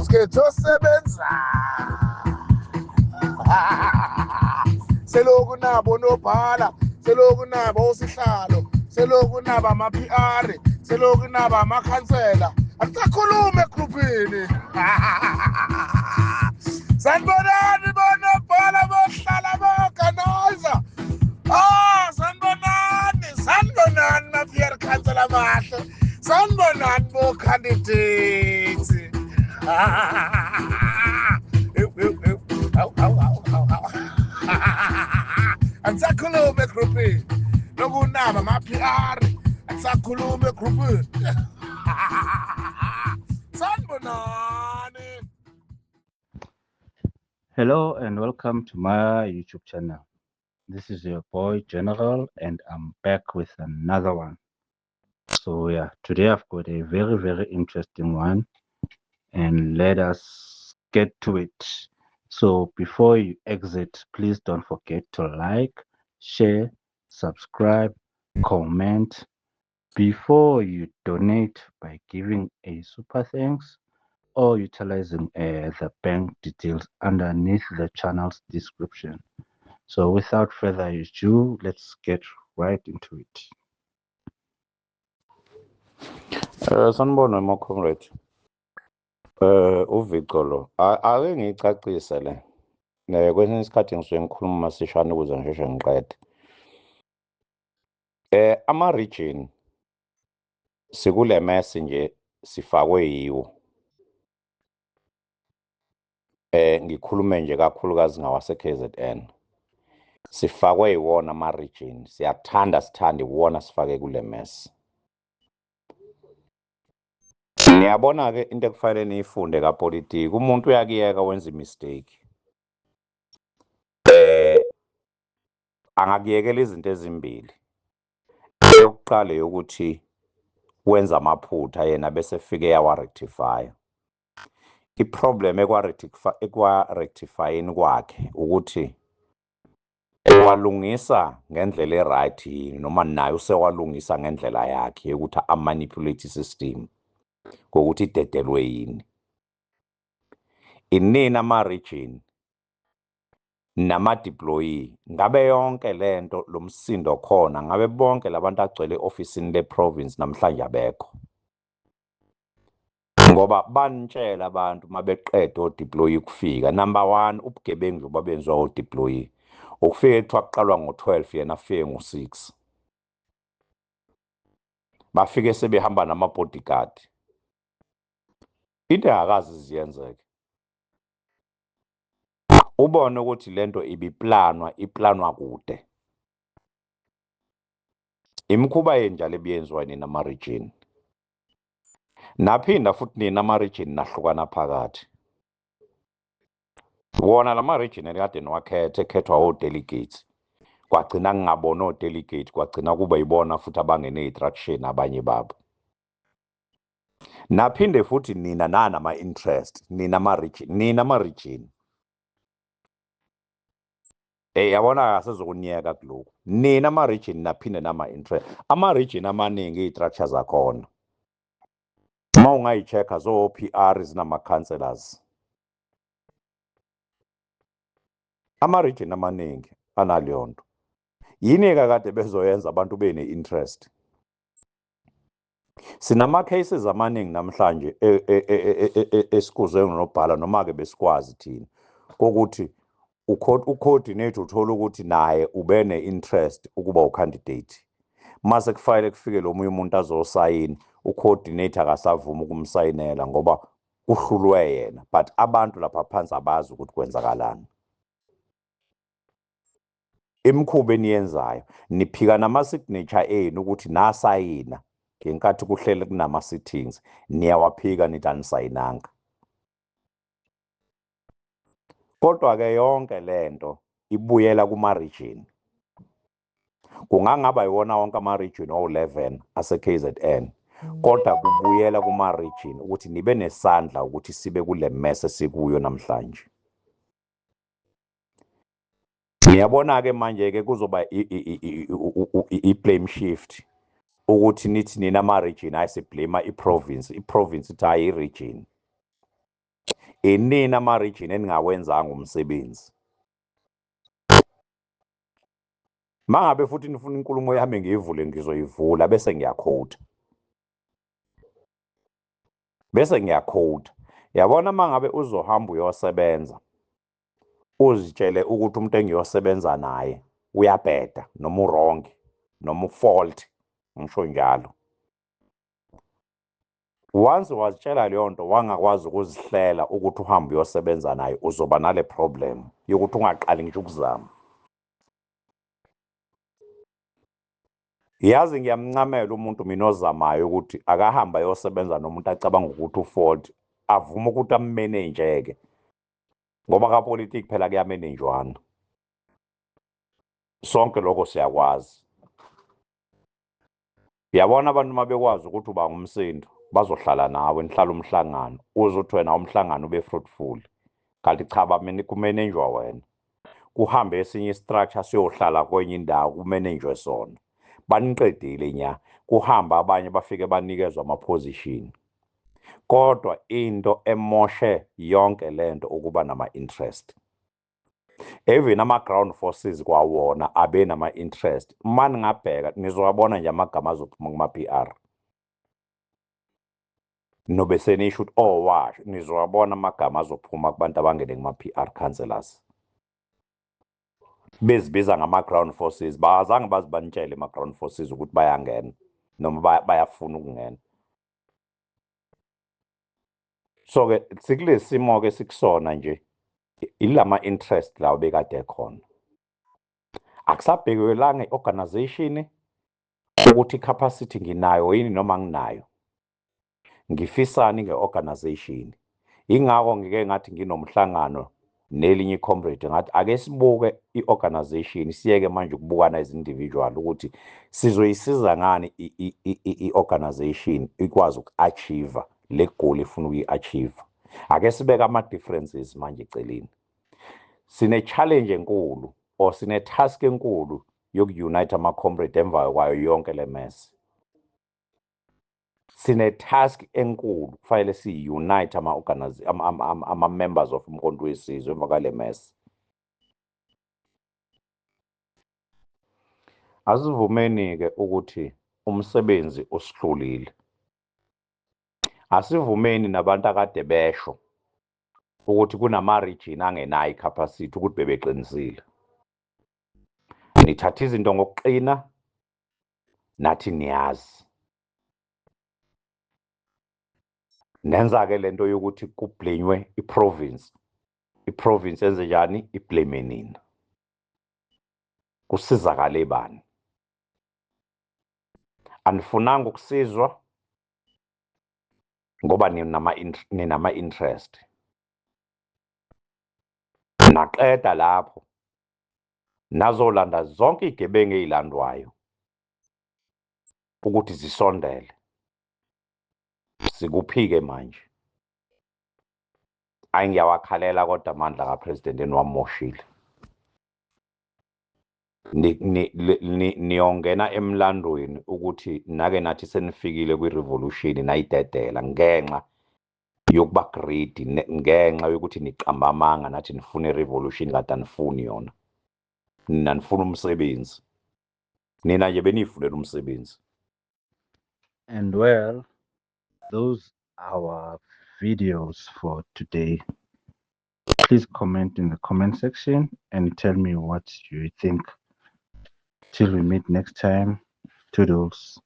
Asikhethe osebenza. Seloku nabo nobhala, seloku nabo osihlalo, seloku nabo ama-PR, seloku nabo amakhansela. Akusakhulume egrupini. Sanibonani bonobhala, bohlala, bo-organizer. Ah, sanibonani, sanibonani ma-PR council amahle. Sanibonani bo-candidates. Awu, awu, awu, awu, awu. Akusakhulume egrupini. Lokunaba ama-PR, akusakhulume egrupini. Sanibonani. Hello and welcome to my YouTube channel. This is your boy General and I'm back with another one. Today I've got a very, very interesting one and let us get to it. So before you exit, please don't forget to like, share, subscribe, comment before you donate by giving a super thanks or utilizing the bank details underneath the channel's description. So without further ado, let's get right into it. Sanibona ma comrade. uVico lo. Ake ngiyicacise le. Kwesinye isikhathi ngisuke ngikhuluma masishane ukuze ngisheshe ngiqede. Ama region sikule mess nje sifakwe yiwo. Ngikhulume nje kakhulukazi ngawase KZN. Sifakwe yiwona ama region, siyathanda sithande iwona sifake kule mess. Niyabona ke into ekufanele niyifunde kapolitiki, umuntu uyakuyeka wenza imistake. Angakuyekela izinto ezimbili. Eyokuqala yokuthi wenza amaphutha yena bese efike yawa rectify. I-problem ekwa-rectifyini kwakhe ukuthi walungisa ngendlela e-right yini noma naye usewalungisa ngendlela yakhe yokuthi a-manipulate i-system ngokuthi idedelwe yini. Inini ama-region nama-deployee, ngabe yonke lento lo msindo khona, ngabe bonke labantu agcwele e-ofisini le-province namhlanje abekho. Ngoba banitshela abantu mabeqeda o-deployee ukufika. Number 1, ubugebengu nje obabenziwa o-deployee. Ukufika kuthiwa kuqalwa ngo-12, yena afike ngo-6. Bafike sebehamba nama-bodyguard. Into engakaze ziyenzeke. Ubone ukuthi lento ibiplanwa, iplanwa kude. Imikhuba yenjalo ebiyenziwa nina ama-region. Naphinda futhi nina ama-region nahlukana phakathi. Wona lama region ekade niwakhethe, ekhethwa o-delegates. Kwagcina kungabona o-delegate, kwagcina kuba yibona futhi abangene i-traction abanye babo. Naphinde futhi nina nanama-interest, nina ama-region, nina ama-region. Yabona asezokuniyeka kulokhu. Nina ama-region naphinde nama-interest. Ama-region amaningi iy'structure zakhona. Uma ungayi-check-a zo-PR zinama-councillors. Ama-region amaningi analeyo nto. Yini-ke kade bezoyenza abantu bene-interest? Sinama-cases amaningi namhlanje esikuzwe ngonobhala noma-ke besikwazi thina kokuthi u-coordinator uthola ukuthi naye ube ne-interest ukuba u-candidate. Mase kufanele kufike lo munye umuntu azosayina, u-coordinator akasavumi ukumsayinela ngoba kuhlulwe yena, but abantu lapha phansi abazi ukuthi kwenzakalani. Imikhuba eniyenzayo, niphika nama-signature enu ukuthi nasayina ngenkathi kuhlele kunama-sittings, niyawaphika nithi anisayinanga. Kodwa-ke yonke lento ibuyela kuma-region. Kungangaba yiwona wonke ama-region awu-11 ase-KZN, kodwa kubuyela kuma-region ukuthi nibe nesandla ukuthi sibe kule mess esikuyo namhlanje. Niyabona-ke manje-ke kuzoba i-blame shift ukuthi nithi nina ama-region, hayi siblame i-province, i-province ithi hayi i-region. Inini ama-region eningawenzanga umsebenzi. Mangabe futhi nifuna inkulumo yami ngiyivule, ngizoyivula bese ngiyakhowutha. Bese ngiyakhowutha. Yabona, mangabe uzohamba uyosebenza, uzitshele ukuthi umuntu engiyosebenza naye uyabheda noma u-wrong noma u-fault, ngisho njalo. Once wazitshela leyo nto, wangakwazi ukuzihlela ukuthi uhambe uyosebenza naye, uzoba nale problem yokuthi ungaqali ngisho ukuzama. Yazi, ngiyamncamela umuntu mina ozamayo ukuthi akahambe ayosebenza nomuntu acabanga ukuthi u-fault, avume ukuthi ammanage-ke, ngoba kapolitiki phela kuyamenenjwana. Sonke lokho siyakwazi. Yabona, abantu uma bekwazi ukuthi uba ngumsindo, bazohlala nawe, nihlala umhlangano, uze uthi wena umhlangano ube fruitful, kanti cha, kumenenjwa wena. Kuhambe esinye i-structure siyohlala kwenye indawo, kumenenjwe sona. Baniqedile nya. Kuhamba abanye bafike banikezwa ama-position. Kodwa into emoshe yonke lento ukuba nama-interest. Even ama-ground forces kwawona abe nama-interest. Uma ningabheka nizowabona nje amagama azophuma kuma-PR. Nobe senisho ukuthi oh washo, nizowabona amagama azophuma kubantu abangene kuma-PR councillors. Bezibiza ngama-ground forces, bazange baze banitshele ama-ground forces ukuthi bayangena noma bayafuna ukungena. So-ke sikulesi simo-ke sikusona nje, ilama interest lawo bekade khona. Akusabhekelanga i-organization ukuthi i-capacity nginayo yini noma nginayo. Ngifisani nge-organization. Ingakho ngike ngathi nginomhlangano nelinye i-comrade, ngathi ake sibuke i-organization, siyeke manje ukubukana as individual ukuthi sizoyisiza ngani i-organization ikwazi uku-achieve le goal ifuna ukuyi-achieve. Ake sibeke ama-differences manje eceleni. Sine challenge enkulu or sine task enkulu yoku-unite ama-comrade emva kwayo yonke le mess. Sine task enkulu, kufanele si-unite ama-members of Umkhonto weSizwe emva kwale mess. Asivumeni-ke ukuthi umsebenzi usihlulile. Asivumeni nabantu akade besho ukuthi kunama-region angenayo i-capacity ukuthi bebeqinisile. Nithatha izinto ngokuqina, nathi niyazi. Nenza-ke lento yokuthi kublenywe i-province. I-province yenze njani? I-blame nina. Kusizakale bani? Anifunanga ukusizwa ngoba ninama-interest. Naqeda lapho nazolanda zonke igebengu ezilandwayo ukuthi zisondele. Sikuphike manje. Ayi, ngiyawakhalela kodwa amandla kaPresident eniwamoshile. Niyongena emlandweni ukuthi nake nathi senifikile kwi-revolution nayidedela ngenxa yokuba greedy, ngenxa yokuthi niqamba amanga nathi nifuna i-revolution kade anifuni yona. Nina nifuna umsebenzi. Nina nje beniyifunela umsebenzi. And well, those are our videos for today. Please comment in the comment section and tell me what you think. Till we meet next time, toodles.